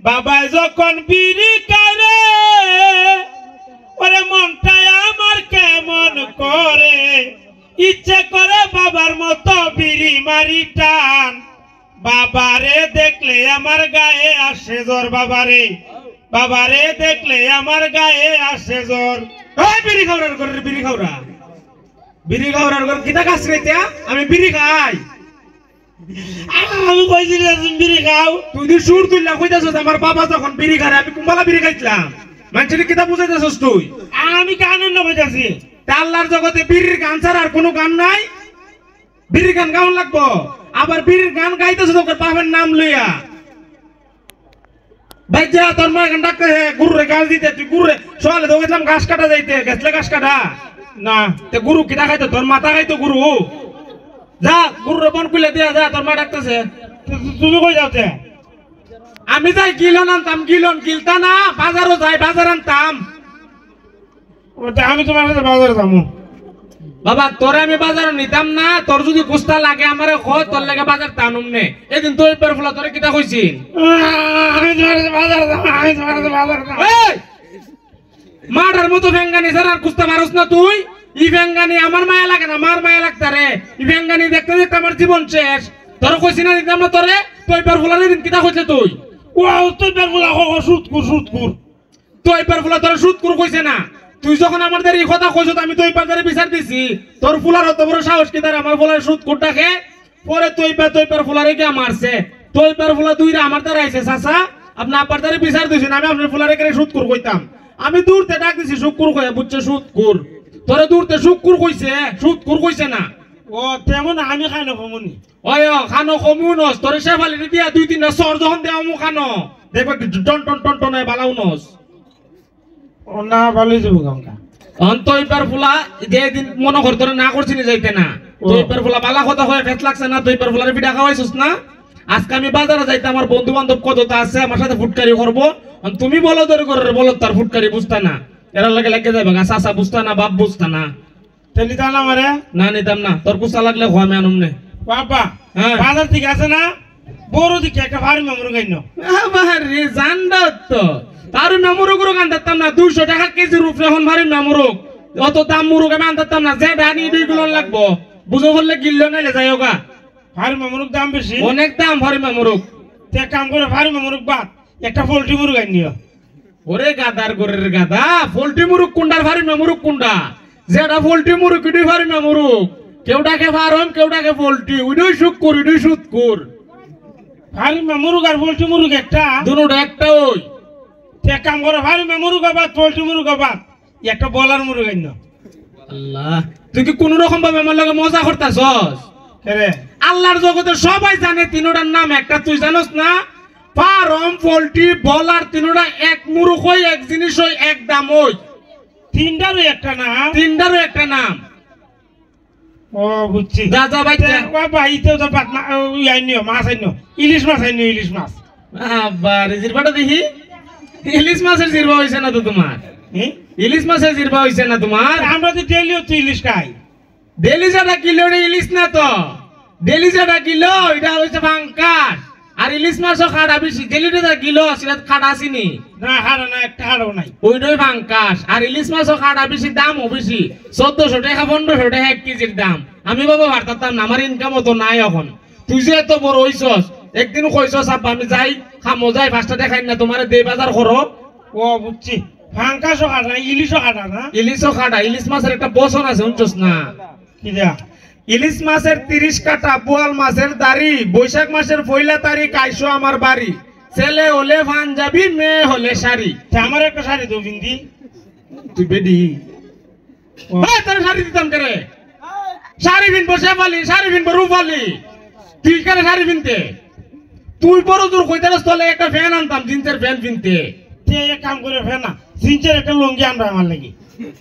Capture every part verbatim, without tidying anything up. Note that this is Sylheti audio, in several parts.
বাবায় যখন বিড়ি খায় রে, ওরে মনটায় আমার কেমন করে, ইচ্ছে করে বাবার মতো বিড়ি মারি টান। বাবারে দেখলে আমার গায়ে আসে জ্বর, বাবারে, বাবারে দেখলে আমার গায়ে আসে জ্বর। এই বিড়ি খাওরার ঘরের বিড়ি খাওরা, বিড়ি খাওরার ঘর কিতা কাজ খাইতে? আমি বিড়ি খাই। আমি কইছি না তুমি বিড়ি খাও। তুই তো সুর তুললা কইতাছস, আমার বাবা যখন বিড়ি খায়, আমি কুম্বালা বিড়ি খাইছিলাম। মানুষের কিতা বুঝাইতাছস তুই? আমি গানের না কইতাছি। তা আল্লাহর জগতে বিড়ির গান ছাড়া আর কোনো গান নাই? বিড়ির গান গাওন লাগবো? আবার বিড়ির গান গাইতেছে তোর বাপের নাম লইয়া। ভাই যা, তোর মা এখন ডাকতেছে, গরুরে ঘাস দিতে, তুই গরুরে সকালে তো গেছিলাম ঘাস কাটা যাইতে, গেছলে ঘাস কাটা? না। তে গরু কিতা খাইতো? তোর মাথা খাইতো গরু। যা, গরুরে বন খুলে দিয়া যা, তোর মা ডাকতেছে। তু-, তু-, তুমি কই যাওতে? আমি যাই গিলন আনতাম, গিলন গিলতা না, বাজারও যাই, বাজার আনতাম। ও, তে আমি তোমার সাথে বাজারে যাবো। বাবা, তোরে আমি বাজারে নিতাম না, তোর যদি কুস্তা লাগে আমারে ক, তোর লাগে বাজার টানুম নে। এদিন তো ওই পেরফুলা তোরে কিতা কইছি? আহ, আমি তোমার সাথে বাজারে যাবো, আমি তোমার সাথে বাজারে যাবো। এই! মার্ডার মতো ফেঙ্গানি ছাড়া আর কুস্তা মারস না তুই। ই ফেঙ্গানি আমার মায়া লাগে না, মার মায়া লাগতারে। ই ফেঙ্গানি দেখতে দেখতে আমার জীবন শেষ। তোরে কইছি না নিতাম না তোরে, তুই পেরফুলারে দিন কিতা কইছে তুই? ও, তুই পেরফুলা ক, ক, সুদ কর, সুদ কর। তোর ইপার ফুলা তোরে সুদখুর কইছে না? তুই যখন আমার দ্বারা ই কথা কইছস, আমি তোর ইপার দ্বারা বিচার দিছি। তোর ফুলার অত বড় সাহস কিতার আমার ফুলার সুদখুর ডাকে? পরে তোর ইপার, তোর ইপার ফুলারে গিয়া মারছে। তোর ইপার ফুলা দুইরা আমার দ্বারা আইছে, "চাচা, আপনে আব্বার দ্বারা বিচার দিছইন, আমি আপনার ফুলারে কেনে সুদখুর কইতাম?" আমি দূরতে ডাক দিছি, "সুদখুর কইয়া বুঝছে সুদখুর।" তোরে দূরতে সুদখুর কইছে, সুদখুর কইছে না। ও, তেমন আমি খাই না কমুনি। ওই, ও, খানো কমু নস, তোরে শেফালিরে দিয়া দুই তিনটা চড় যখন দেওয়া মু খানো, দেখবে কি টন টন টন টন হয়ে বালাউ নস। ও না, বালাই যাবো গঙ্গা। অন তো ইপার ফুলা, যে দিন মনে কর তোরে না করছি নি যাইতে না। ও। তো ইপার ফুলা বালা কথা কয়ে ফেট লাগছে না, তো ইপার ফুলারে পিঠা খাওয়াইছস না? আজকে আমি বাজারে যাইতে আমার বন্ধু বান্ধব কততা আছে, আমার সাথে ফুটকারি করবো। অন তুমি বলো তোর করে বলো তার ফুটকারি বুঝতা না। এরা লাগে লাগে যাবে গা, চাচা বুঝতা না, বাপ বুঝতা না। তে নিতা না আমারে? না, নিতাম না। তোর কুসা লাগলে খোয়া, আমি আনুম নে। বাবা, হ্যাঁ। বাজার থেকে আছে না? বড় দিকে একটা ফার্মি মুরগ আইনো। আবার রে, জান্ডাত তো। ফার্মি মুরগ উরগ আনতাম না। দুইশো টাকা কেজির উপরে এখন ফার্মি মুরগ। অত দাম মুরগ আমি আনতাম না। যে ডানি দুই গুলো লাগবো। বুঝো বললে গিল্লো নাইলে যাইও গা। ফার্মি মুরগ দাম বেশি? অনেক দাম ফার্মি মুরগ। তে এক কাম করে ফার্মি মুরগ বাদ। একটা পোল্ট্রি মুরগ আনিও। ওরে গাদার ঘরের গাদা, পোল্ট্রি মুরগ কুন্ডার ফার্মি মুরগ কুন্ডা? যেটা পোল্ট্রি মুরগ, ইটাই ফার্মি মুরগ। কেউ ডাকে ফার্ম, কেউ ডাকে পোল্ট্রি। ওইটাই শুক্কুর, ওইটাই সুদখুর। ফার্মি মুরগ আর পোল্ট্রি মুরগ একটা? দুনোটা একটা ওই। তে এক কাম করো, ফার্মি মুরগ আবার পোল্ট্রি মুরগ আবার একটা বলার মুরগ আইন। আল্লাহ, তুই কি কোনো রকম ভাবে আমার লগে মজা করতাছস? কেরে? আল্লাহর জগতে সবাই জানে তিনোটার নাম একটা, তুই জানোস না? ফার্ম, পোল্ট্রি, বলার তিনোটা এক মুরগ ওই, এক জিনিস ওই, এক দাম ওই। তিনটারও একটা নাম? তিনটারও একটা নাম। ও, বুঝছি। যা, যা, ভাই, তে, যা। ও ভাই, ইতে তো বাদ মা-, ও, ইয়া আইনিও, মাছ আইনিও। ইলিশ মাছ আইনিও, ইলিশ মাছ। আব্বা রে, জিরবাটা দেখি। ইলিশ মাছের জিরবা হইছে না তো তোমার। হুম? ইলিশ মাছের জিরবা হইছে না তোমার। আমরা তো ডেইলি হচ্ছে ইলিশ খাই। ডেইলি যেটা কিলো, ওটা ইলিশ না তো। ডেইলি যেটা কিলো, এটা হইছে পাঙ্গাস। আর ইলিশ মাছও খাড়া বেশি। ডেইলি যেটা কিলো, সেটা খাড়া আসেনি। না, খাড়া না, একটা খাড়াও নাই। ওইটাই পাঙ্গাস। আর ইলিশ মাছও খাড়া বেশি, দামও বেশি। চোদ্দশো টাকা, পনেরোশো টাকা এক কেজির দাম। আমি বাবা পারতাম না, আমার ইনকাম অত নাই এখন। তুই যে এত বড় হইছস, একদিন কইছস, "আব্বা, আমি যাই, খামো যাই, পাঁচটা টাকা আইন না, তোমারে দে বাজার করো।" ও, বুঝছি। পাঙ্গাসও খাড়া, ইলিশও খাড়া না? ইলিশও খাড়া, ইলিশ মাছের একটা বচন আছে, শুনছস না? কি দেয়া? ইলিশ মাছের তিরিশ কাটা, বোয়াল মাছের দাড়ি, বৈশাখ মাসের পয়লা তারিখ আইসো আমার বাড়ি। ছেলে হলে পাঞ্জাবি, মেয়ে হলে শাড়ি। তে আমার একটা শাড়ি তো পিন্দি। তুই বেডি। ও। এই, তোরে শাড়ি দিতাম কেরে? শাড়ি পিনবো শেফালি, শাড়ি পিনবো রূপালি। তুই কেরে শাড়ি পিনতে? তুই বড় জোর কইতারস, তোলে একটা প্যান্ট আনতাম, জিন্সের প্যান্ট পিনতে। তে এক কাম করে প্যান্ট না, জিন্সের একটা লুঙ্গি আনবা আমার লাগি।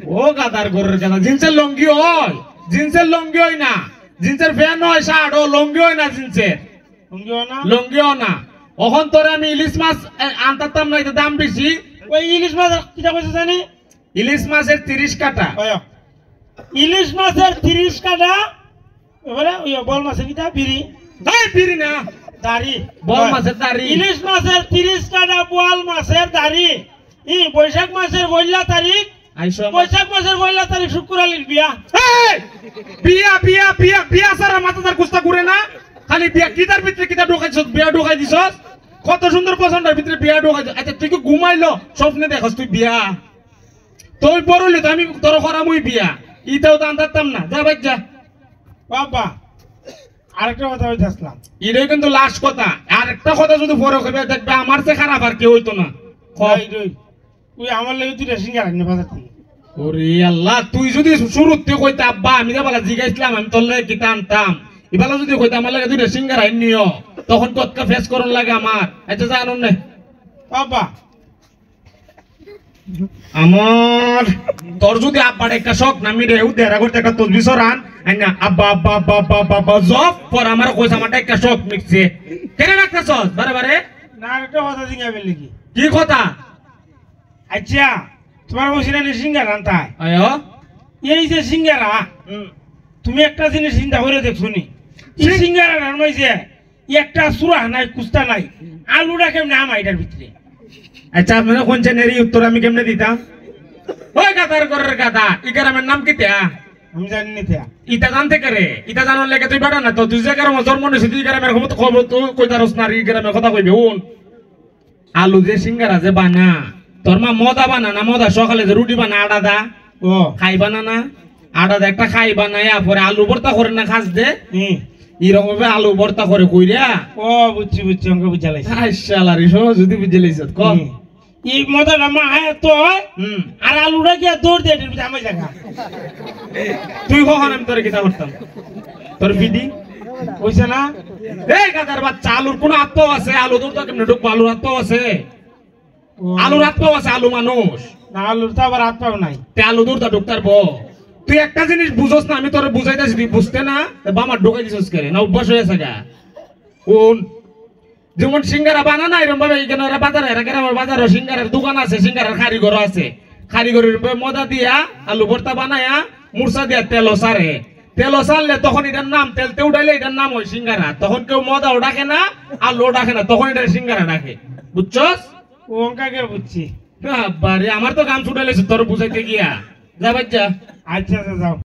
ও গাদার ঘরের গাদা, জিন্সের লুঙ্গি হয়? জিন্সের লুঙ্গি হয় না, জিন্সের প্যান্ট হয়, শার্ট ও, লুঙ্গি হয় না জিন্সের। লুঙ্গি হয় না? লুঙ্গি হয় না। অখন তোরে আমি ইলিশ মাছ, এ, আনতাম না, এটা দাম বেশি। ওই ইলিশ মাছ কিটা কইছে জানি? ইলিশ মাছের তিরিশ কাটা। ওই, ইলিশ মাছের তিরিশ কাটা, এবারে ওই বল মাছের কিটা বিড়ি। এই বিড়ি না, দাড়ি। বোয়াল মাছের দাড়ি। ইলিশ মাছের তিরিশ কাটা বোয়াল মাছের দাড়ি। ই বৈশাখ মাসের পয়লা তারিখ। আইসো আমার বৈশাখ মাসের পয়লা তারিখ শুক্কুর আলীর বিয়া। এই! বিয়া, বিয়া, বিয়া, বিয়া ছাড়া মাথা তার কুস্তা ঘুরে না। খালি বিয়া, কিতার ভিতরে কিতা ঢুকাইছস? বিয়া ঢুকাই দিছস। কত সুন্দর পছন্দর ভিতরে বিয়া ঢুকাইছস। আচ্ছা, তুই কি ঘুমাইলো? স্বপ্নে দেখস তুই বিয়া? তুই বড় হইলে তো আমি তোর করামই বিয়া। ইটাও তো আনতাম না। যা ভাই, যা। বাবা, আরেকটা কথা কইতে আসলাম। এটাই কিন্তু লাস্ট কথা। আর একটা কথা যদি পরে কইবে, দেখবে আমার চেয়ে খারাপ আর কেউ হইতো না। ক। এই রে, তুই আমার লাগি দুইটা সিঙ্গারা আনিয়া বাজার থেকে। ওরে আল্লাহ, তুই যদি শুরুতে কইতে, "আব্বা, আমি যে বালা জিগাইছিলাম, আমি তোর লাগি কিতা আনতাম?" ইবালা যদি কইতে, "আমার লাগি দুইটা সিঙ্গারা আনিও", তখন কতকা ফেস করন লাগে আমার। আচ্ছা, জানো না? বাবা, আমার, তোর যদি আব্বার একটা শখ না মিটে, ও দেরা করতে একটা তসবি সরান, আই না, আব্বা, আব্বা, আব্বা, আব্বা, আব্বা, আব্বা, জপ পর আমার কইস, আমার একটা শখ মিটছে। কেন রাখতেছস বারে বারে? না, একটা কথা জিজ্ঞাসা করলি কি? কি কথা? আচ্ছা, তোমার কইছি না নি সিঙ্গারা আনতায়? আয়ো। এই যে সিঙ্গারা, হুম। তুমি একটা জিনিস চিন্তা করে দেখছো নি? এই সিং- সিঙ্গারার মাঝে একটা সুরা নাই, কুস্তা নাই, আলুটা কেমনে আমার এটার ভিতরে? আচ্ছা, আপনারা কোন চ্যানেলের উত্তর আমি কেমনে দিতাম? ওই গাধার ঘরের গাধা, ই গ্রামের নাম কিতা? আমি জানি না ইতা। ইতা জানতে কে রে? ইতা জানার লেগে তুই বেটা না তো, তুই যে গ্রামে জন্ম নিছিস, তুই গ্রামের খবর তো খবর তুই কইতারস না, ই গ্রামের কথা কইবে, হুন। আলু যে সিঙ্গারা যে বানা, তোর মা ময়দা বানা না, ময়দা সকালে যে রুটি বানা, আটা দা, ও। খাই বানা না, আটা দা একটা খাই বানাইয়া পরে আলু ভর্তা করে না খাস দে, হুম। এরকম ভাবে আলু ভর্তা করে কইরা। ও, বুঝছি, বুঝছি, অঙ্ক বুঝা লাইছি। আই শালা রে, সহজ যদি বুঝে লাইছত, ক। হুম। এই ময়দাটা মা আয় তো, হুম। আর আলুটা গিয়া দৌড় দে, এটার ভিতরে আমার জায়গা। তুই কখন আমি তোরে কিতা করতাম? তোর পিডি? কইছে না? এই গাধার বাচ্চা, আলুর কোনো আত্মাও আছে? আলু দৌড় তো কেমনে ঢুকবো? আলুর আত্মাও আছে? ও। আলুর আত্মাও আছে, আলু মানুষ। না, আলুর তো আবার আত্মাও নাই। তে আলু দৌড় তো ঢুকতার বো। তুই একটা জিনিস বুঝোস না, আমি তোরে বুঝাইতেছি, তুই বুঝতে না, তে বামার ঢুকাই দিছস কেরে? না অভ্যাস হয়ে গেছে গা? কোন? যেমন সিঙ্গারা বানা না, এরকম ভাবে এখানে এরা বাজারে, এরা গ্রামের বাজারে সিঙ্গারার দোকান আছে, সিঙ্গারার কারিগর আছে। কারিগরের উপরে ময়দা দিয়া, আলু ভর্তা বানায়া, মুরসা দিয়া তেল সারে। তেল সারলে তখন এটার নাম, তেলতে উঠাইলে এটার নাম হয় সিঙ্গারা। তখন কেউ ময়দাও ডাকে না, আলুও ডাকে না, তখন এটা সিঙ্গারা ডাকে। বুঝছস? ও অঙ্কা কে বুঝছি। আব্বা রে, আমার তো গান ছুটাইলে তোর বুঝাইতে গিয়া। যা বাচ্চা। আচ্ছা, আচ্ছা, যাও।